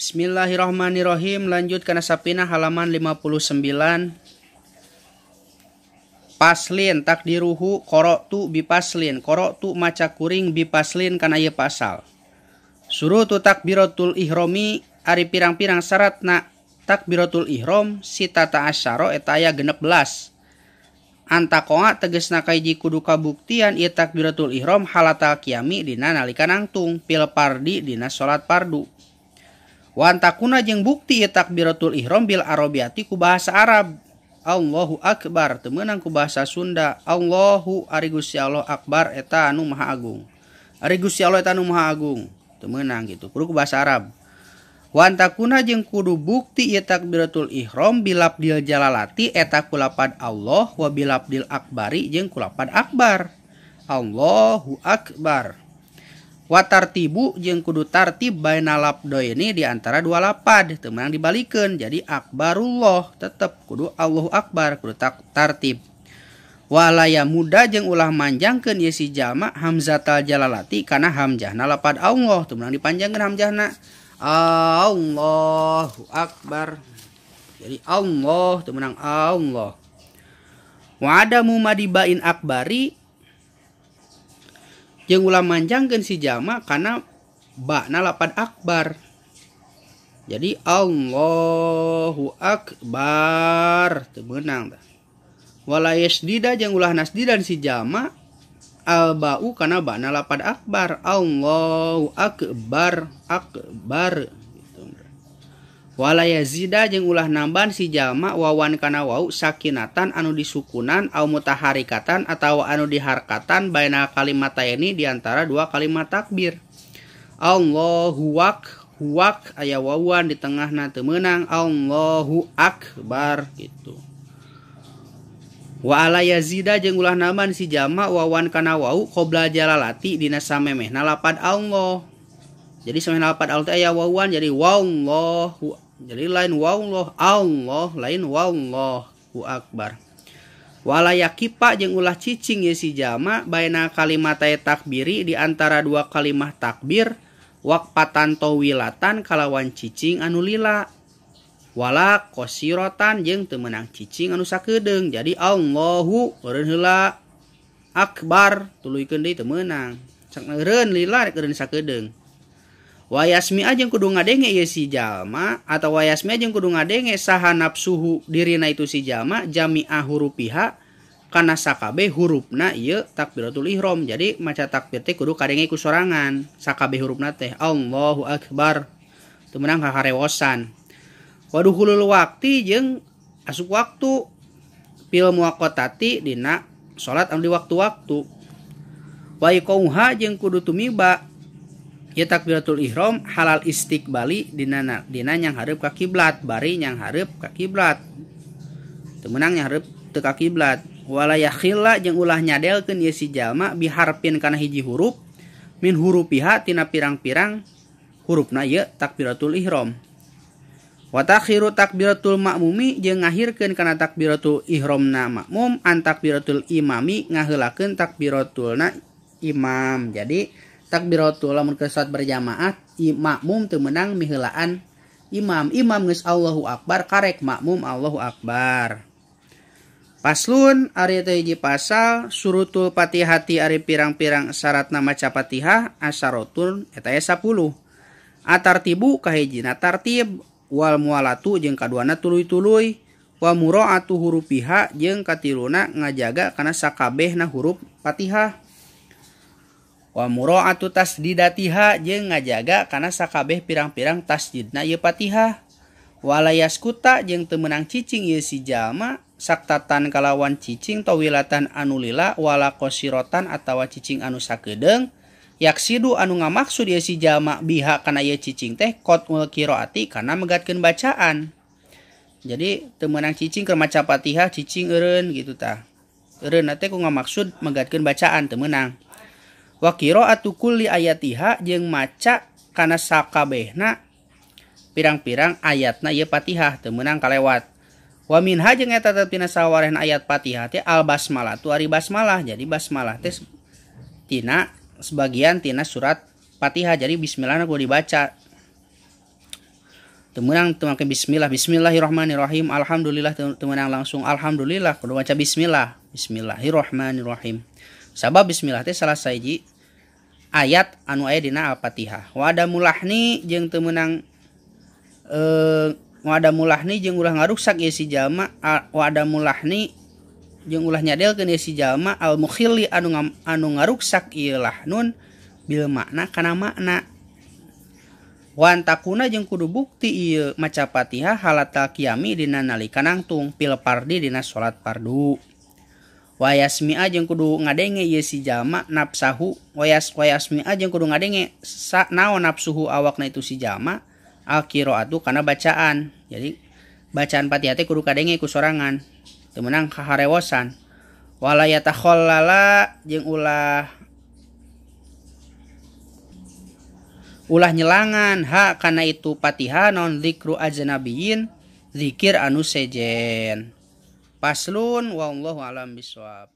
Bismillahirrahmanirrahim. Lanjut kana sapina halaman 59. Paslin takdiruhu qara'tu bi paslin. Qara'tu maca kuring bi paslin kana ieu pasal. Surutu takbiratul ihrami ari pirang-pirang syaratna takbiratul ihram sitata asyara eta aya 16. Antakoa tegesna kahiji kudu kabuktian ieu takbiratul ihram halatal qiyami dina nalika nangtung pil pardi dina salat fardu. Wantakuna jeung bukti ieu takbiratul ihram bil arabiati ku bahasa Arab. Allahu akbar teu meunang ku bahasa Sunda. Allahu ari Gusti Allah akbar eta anu maha agung. Ari Gusti Allah eta anu maha agung teu meunang gitu. Kudu ku bahasa Arab. Wantakuna jeung kudu bukti ieu takbiratul ihram bilabdil jalalati eta kulapad Allah wa bilabdil akbari jeung kulapad akbar. Allahu akbar. Wa tartibu jeung kudu tartib baina labdoini di antara dua lapad teu meunang dibalikeun. Jadi akbarullah tetep kudu Allahu akbar kudu tartib. Walaya muda jeung ulah manjangkeun ieu si jalma hamzatal jalalati kana hamzahna lapad Allah teu meunang dipanjangkeun hamzahna. Allahu akbar. Jadi Allah teu meunang Allah. Wa adamu madibain akbari jeung ulah manjangkeun si jalma kana ba'na lapad akbar. Jadi Allahu akbar teu meunang tah. Wala yasdida jeung ulah nasdidan si jalma al ba'u kana ba'na lapad akbar. Allahu akbar akbar gitu. Wala yazida jeung ulah nambahan si jalma wawan kana wau sakinatan anu disukunan au mutaharikatan atawa anu diharkatan baina kalimataini di antara dua kalimat takbir. Allahu huwak aya wawan di tengahna teu meunang. Allahu akbar gitu. Wa ala yazida jeung ulah nambahan si jalma wawan kana wau qabla jalalati dina samemehna lapad Allah. Jadi samemehna lapad Allah teh aya wawan jadi wallahu. Jadi lain wallah Allah lain wallahu akbar. Wala yakipa jeung ulah cicing ye si jalma baina kalimat takbiri di antara dua kalimah takbir waqfatan tawilatan kalawan cicing anu lila. Wala qosirotan jeung teu meunang cicing anu sakedeung. Jadi Allahu eureun heula akbar tuluykeun deui teu meunang. Sak eureun lila rek eureun sakedeung. Wayasmi'a jeung kudu ngadenge ieu si jalma atau wayasmi'a jeung kudu ngadenge saha nafsuhu dirina itu si jalma jami'a hurufiha kana sakabeh hurufna ieu takbiratul ihram. Jadi maca takbir teh kudu kadenge ku sorangan sakabeh hurufna teh Allahu akbar teu meunang haharewosan. Waduhulul waqti jeung asup waktu fil muwaqqatati dina salat anu di waktu-waktu. Wa iqauha jeung kudu tumiba ieu takbiratul ihram halal istiqbali dina dina nyang hareup ka kiblat bari nyang hareup ka kiblat teu meunang nyang hareup teu ka kiblat. Wala yakhilla jeung ulah nyadelkeun ieu si jalma biharpin kana hiji huruf min hurufiha tina pirang-pirang hurufna ieu takbiratul ihram. Wa takhiru takbiratul makmumi jeung ngahirkeun kana takbiratul ihramna makmum an takbiratul imami ngaheulakeun takbiratulna imam. Jadi takbiratul lamun keur salat berjamaah makmum teu meunang miheulaan imam. Imam geus Allahu akbar karek makmum Allahu akbar. Paslun ari teh hiji pasal surutul fatihati ari pirang-pirang syaratna maca Fatihah asyaratun eta aya 10. Atartibu kahijina tartib wal mualatu jeung kaduana tuluy-tuluy wa muraatu hurufiha jeung katiluna ngajaga kana sakabehna huruf Fatihah. Wa muraatu tasdidatiha jeung ngajaga kana sakabeh pirang-pirang tasdidna ieu Fatihah. Wala yaskuta jeung teu meunang cicing ieu si jalma saktatan kalawan cicing tawilatan anu lila wala qosirotan atawa cicing anu sakedeung yaksidu anu ngamaksud ieu si jalma biha kana ieu cicing teh qat'ul qiraati kana megatkeun bacaan. Jadi teu meunang cicing keur maca Fatihah cicing eureun gitu tah. Eureun teh ku ngamaksud megatkeun bacaan teu meunang. Wa qira'atu kulli ayatiha jeung maca kana sakabehna pirang-pirang ayatna ieu Fatihah teu meunang kalewat. Wa minha jeung eta teh tina sawarehna ayat Fatihah teh al basmalah tu ari basmalah. Jadi basmalah teh tina sebagian tina surat Fatihah. Jadi bismillahna kudu dibaca. Teu meunang teu make bismillah, bismillahirrahmanirrahim, alhamdulillah teu meunang langsung alhamdulillah, kudu maca bismillah, bismillahirrahmanirrahim. Sabab bismillah teh salah sahiji ayat anu aya dina Al-Fatihah. Wa adamulahni jeung teu meunang wa adamulahni jeung ulah ngaruksak ieu si jalma, wa adamulahni jeung ulah nyadelkeun ieu si jalma al mukhilli anu ngaruksak ieu lahnun bil makna kana makna. Wan takuna jeung kudu bukti ieu maca Fatihah halatal qiyami dina nalika nangtung pil pardi dina salat fardu. Wa yasmi'a jeung kudu ngadenge ieu si jalma nafsahu, wa yasmi'a jeung kudu ngadenge naon nafsuhu awakna itu si jalma al qiraatu kana bacaan. Jadi bacaan Fatihah teh kudu kadenge ku sorangan, teu meunang kaharewosan. Wala yatakhallala jeung ulah nyelangan ha kana itu Fatihah non zikru ajnabiyin zikir anu sejen. Paslun wallahu alam bisawab.